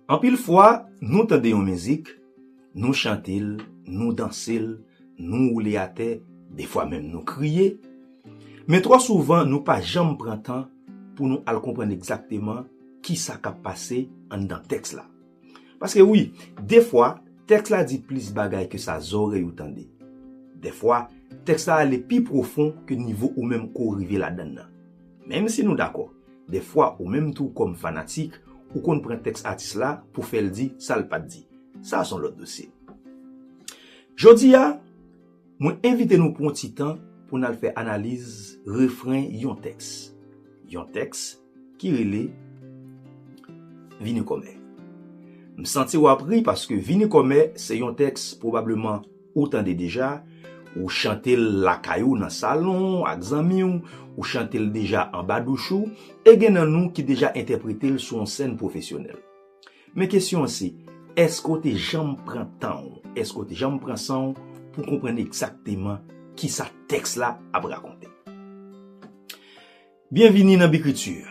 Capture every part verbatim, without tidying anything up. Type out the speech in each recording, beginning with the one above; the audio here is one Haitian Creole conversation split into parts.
Anpil fwa, nou tande yon mizik, nou chante l, nou danse l, nou woule atè, defwa menm nou kriye. Men twò souvan, nou pa janm pran tan pou nou al konprann egzakteman kisa k ap pase anndan tèks la. Paske wi, defwa, tèks la di plis bagay ke sa zòrèy ou tande. Defwa, tèks la ale pi pwofon ke nivo ou menm ke w rive ladan l nan. Menm si nou dakò, defwa ou menm tou kòm fanatik, ou konn pran tèks atis la pou fè l di sa l pa t di. Sa a se yon lòt dosye. Jodi a, mwen envite nou pou yon ti tan pou n al fè analiz refren yon tèks. Yon tèks ki rele Vini Kòmè. M santi w ap ri paske Vini Kòmè se yon tèks pwobableman ou tande deja, ou chante l lakay ou nan salon ak zanmi w, ou chante l deja anba douch ou, e gen nan nou ki deja entèprete l sou yon sèn pwofesyonèl. Men kesyon an se, èske w te janm pran tan w, èske w te janm pran san w pou konprann egzakteman kisa tèks la ap rakonte? Byenvini nan Bikriti,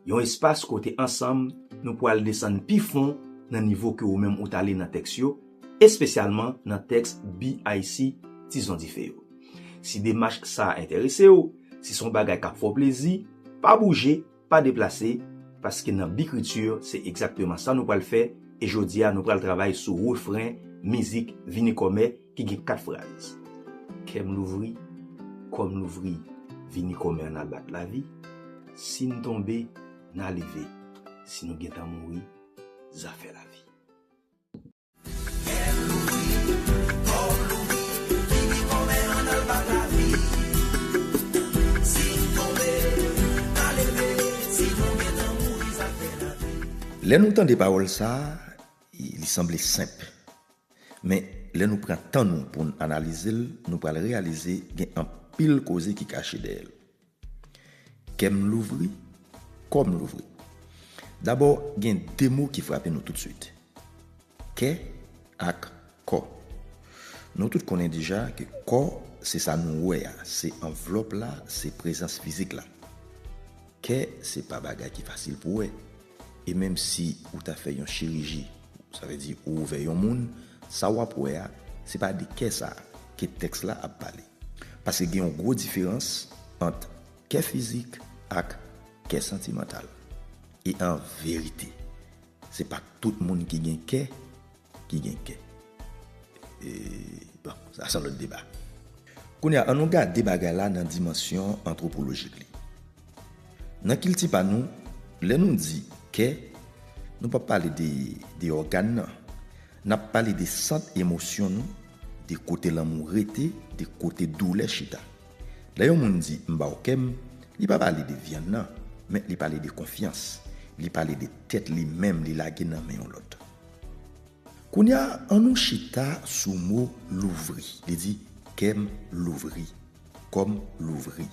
yon espas kote ansanm nou pral desann pi fon nan nivo ke ou menm ou t ale nan tèks yo, espesyalman nan tèks B I C Tizon Dife yo. Si demach sa a enterese w, si se yon bagay k ap fè w plezi, pa bouje, pa deplase, paske nan Bikriti, se egzakteman sa nou pral fè, e jodi a nou pral travay sou refren mizik Vini Kòmè ki gen kat fraz. Kè m louvri, kò m louvri, vini kòmè ann al bat lavi. Si n tonbe, n a leve. Si nou gentan mouri, zafè lavi. Lè nou tande pawòl sa a, li sanble senp. Men, lè nou pran tan nou pou n analize l, nou pral reyalize gen anpil koze ki kache dèyè l. Kè m louvri, kò m louvri. Dabò, gen de mo ki frape nou toutswit. Kè ak kò. Nou tout konnen deja ke kò, se sa nou wè a, se anvlòp la, se prezans fizik la. Kè, se pa bagay ki fasil pou wè. E menm si ou ta fè yon chiriji, sa vle di ou ouvè yon moun, sa w ap wè a, se pa de kè sa a ke tèks la ap pale. Paske gen yon gwo diferans ant kè fizik ak kè santimantal. E an verite, se pa tout moun ki gen kè ki gen kè. E, bon, sa se yon lòt deba. Kounye a, ann nou gade bagay la nan dimansyon antwopolojik li. Nan kilti pa nou, lè nou di kè, nou p ap pale de, de ògàn nan. N ap pale de sant emosyon nou, de kote lanmou rete, de kote doulè chita. Lè yon moun di, "M ba w kè m," li pa pale de vyann nan, men li pale de konfyans. Li pale de tèt li menm li lage nan men yon lòt. Kounye a, ann nou chita sou mo louvri. Li di, "Kè m louvri, kò m louvri."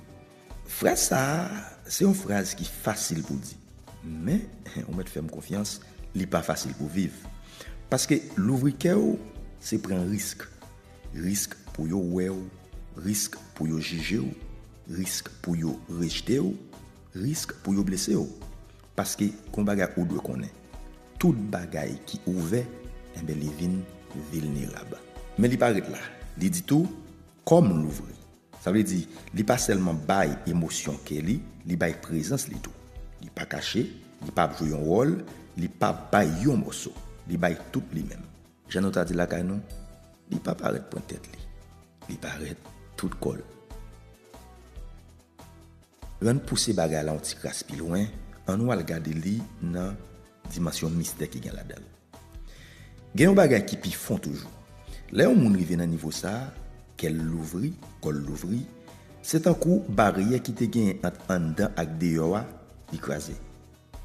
Fraz sa a, se yon fraz ki fasil pou di. Men, ou mèt fè m konfyans, li pa fasil pou viv. Paske louvri kè w, se pran risk. Risk pou yo wè w, risk pou yo jije w, risk pou yo rejte w, risk pou yo blese w. Paske gon bagay ou dwe konnen. Tout bagay ki ouvè, enben li vin vilnerab. Men li pa ret la. Li di tou, "Kò m louvri." Sa vle di, li pa sèlman bay emosyon kè li, li bay prezans li tou. Li pa kache, li pa ap jwe yon wòl, li pa bay yon mòso. Li bay tout li menm. Jan nou ta di lakay nou, li pa parèt pwent tèt li. Li parèt tout kò l. Ann pouse bagay la yon ti kras pi lwen, ann nou al gade li nan dimansyon mistè ki gen ladan l. Gen yon bagay ki pi fon toujou. Lè yon moun rive nan nivo sa a, kè l louvri, kò l louvri, se tankou baryè ki te genyen ant anndan ak deyò a, li kraze.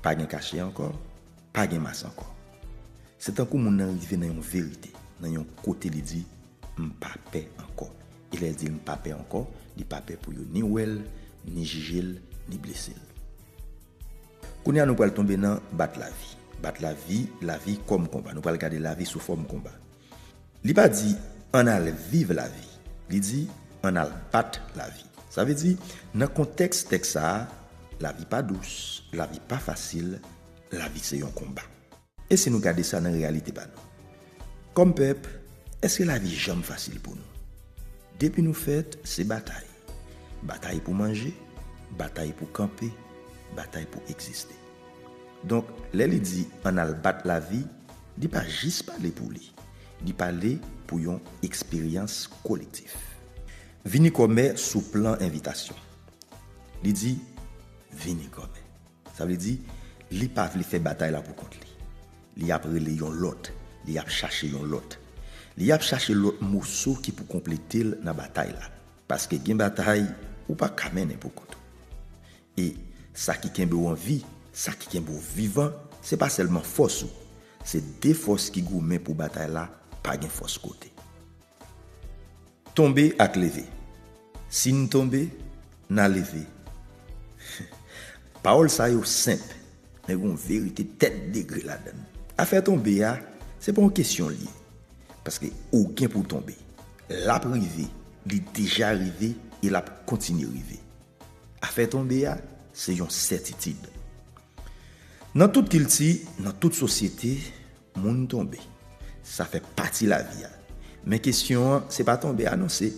Pa gen kache ankò, pa gen mas ankò. Se tankou moun nan rive nan yon verite, nan yon kote li di, "M pa pè ankò." E lè l di l, "M pa pè ankò," li pa pè pou yo ni wè l, ni jije l, ni blese l. Kounye a nou pral tonbe nan bat lavi. Bat lavi, lavi kòm konba. Nou pral gade lavi sou fòm konba. Li pa di, "Ann al viv lavi." Li di, "Ann al bat lavi." Sa vle di, nan kontèks tèks sa a, lavi pa dous, lavi pa fasil, lavi se yon konba. E si nou gade sa nan reyalite pa nou? Kòm pèp, èske lavi janm fasil pou nou? Depi nou fèt, se batay. Batay pou manje, batay pou kanpe, batay pou egziste. Donk, lè li di ann al bat lavi, li pa jis pale pou li. Li pale pou yon eksperyans kolektif. Vini kòmè sou plan envitasyon. Li di, vini kòmè. Sa vle di, li pa vle fè batay la pou kont li. Li ap rele yon lòt, li ap chache yon lòt. Li ap chache lòt moso ki pou konplete l nan batay la. Paske gen batay ou pa ka mennen pou kont ou. E sa ki kenbe w an vi, sa ki kenbe w vivan, se pa sèlman fòs ou. Se de fòs ki goumen pou batay la, pa gen fòs kote. Tonbe ak leve. Si n tonbe, n a leve. Pawòl sa yo senp, men gen yon verite tèt degre ladan l. Afè tonbe a, se pa yon kesyon l ye. Paske ou gen pou w tonbe. L ap rive, li deja rive e l ap kontinye rive. Afè tonbe a, se yon sètitid. Nan tout kilti, nan tout sosyete, moun tonbe. Sa fè pati lavi a. Men kesyon an, se pa tonbe a non, se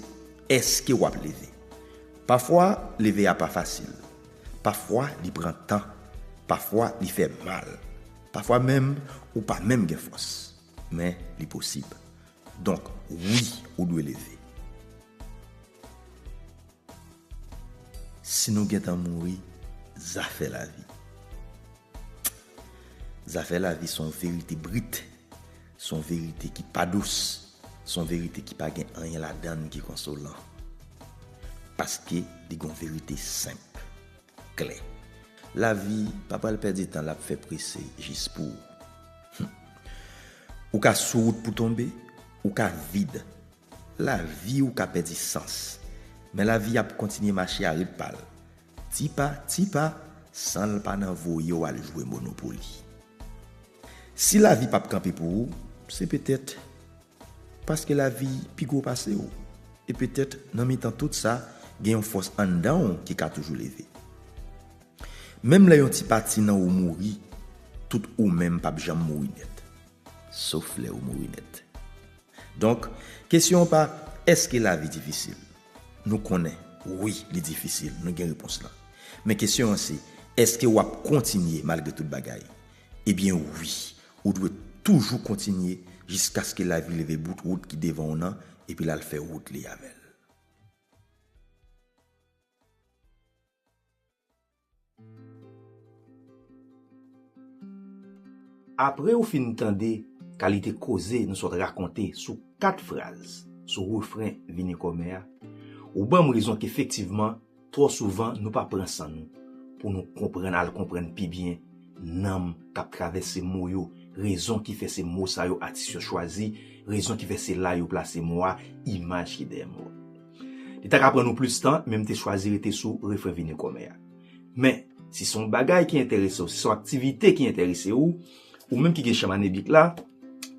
èske w ap leve? Pafwa, leve a pa fasil. Pafwa, li pran tan. Pafwa, li fè mal. Pafwa menm, ou pa menm gen fòs. Men, li posib. Donk, wi, ou dwe leve. Si nou gentan mouri, zafè lavi. Zafè lavi se yon verite brit, se yon verite ki pa dous, se yon verite ki pa gen anyen ladan l ki konsolan. Paske li gen yon verite senp, klè. Lavi pa pral pèdi tan l ap fè prese jis pou ou. Ou ka sou wout pou tonbe, ou ka vid. Lavi ou ka pèdi sans, men lavi ap kontinye mache a rit pa l. Ti pa, ti pa, san l pa nan voye w al jwe Monopoly. Si lavi p ap kanpe pou ou, se petèt paske lavi pi gwo pase w. E petèt nan mitan tout sa, gen yon fòs anndan w ki ka toujou leve. Menm lè yon ti pati nan ou mouri, tout ou menm p ap janm mouri nèt. Sof lè ou mouri nèt. Donk, kesyon an pa, èske lavi difisil? Nou konnen, wi, li difisil, nou gen repons lan. Men kesyon an se, èske w ap kontinye malgre tout bagay? Ebyen wi, ou dwe toujou kontinye jiskaske lavi leve bout wout ki devan w nan, epi l al fè wout li avè l. Apre ou fin tande kalite koze nou sot rakonte sou kat fraz sou refren Vini Kòmè a, ou ban m rezon k efektivman, twò souvan, nou pa pran san nou pou nou konprann, al konprann pi byen nanm k ap travèse mo yo, rezon ki fè se mo sa yo atis yo chwazi, rezon ki fè se la yo plase mo a, imaj ki dèyè mo a. Li ta ka pran nou plis tan, men m te chwazi rete sou refren Vini Kòmè a. Men, si se yon bagay ki enterese w, si se yon aktivite ki enterese w, ou menm ki gen chanm aneblik la,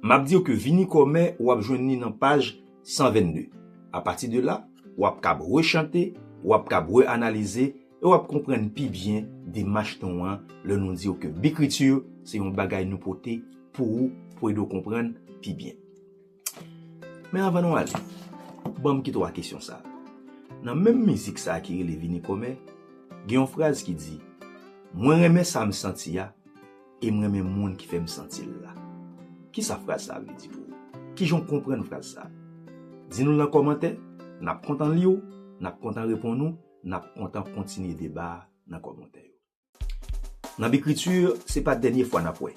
m ap di w ke Vini Kòmè, w ap jwenn li nan paj san vennde. Apati de la, w ap kab rechante, w ap kab reanalize, e w ap konprann pi byen demach nou an lè nou di w ke bikriti se yon bagay nou pote pou ou, pou ede w konprann pi byen. Men anvan nou ale, ban m kite w ak kesyon sa a. Nan menm mizik sa a ki rele Vini Kòmè, gen yon fraz ki di, mwen renmen sa m santi a, e m renmen moun ki fè m santi l la. Kisa fraz sa a vle di pou ou? Kijan w konprann fraz sa a? Di nou l nan kòmantè, n ap kontan li w, n ap kontan reponn ou, n ap kontan kontinye deba a nan kòmantè yo. Nan Bikriti, se pa dènye fwa n ap wè.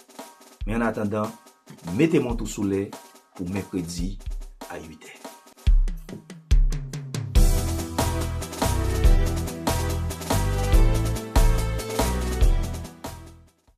Men annatandan, mete mont ou sou lè pou mèkredi a uit è.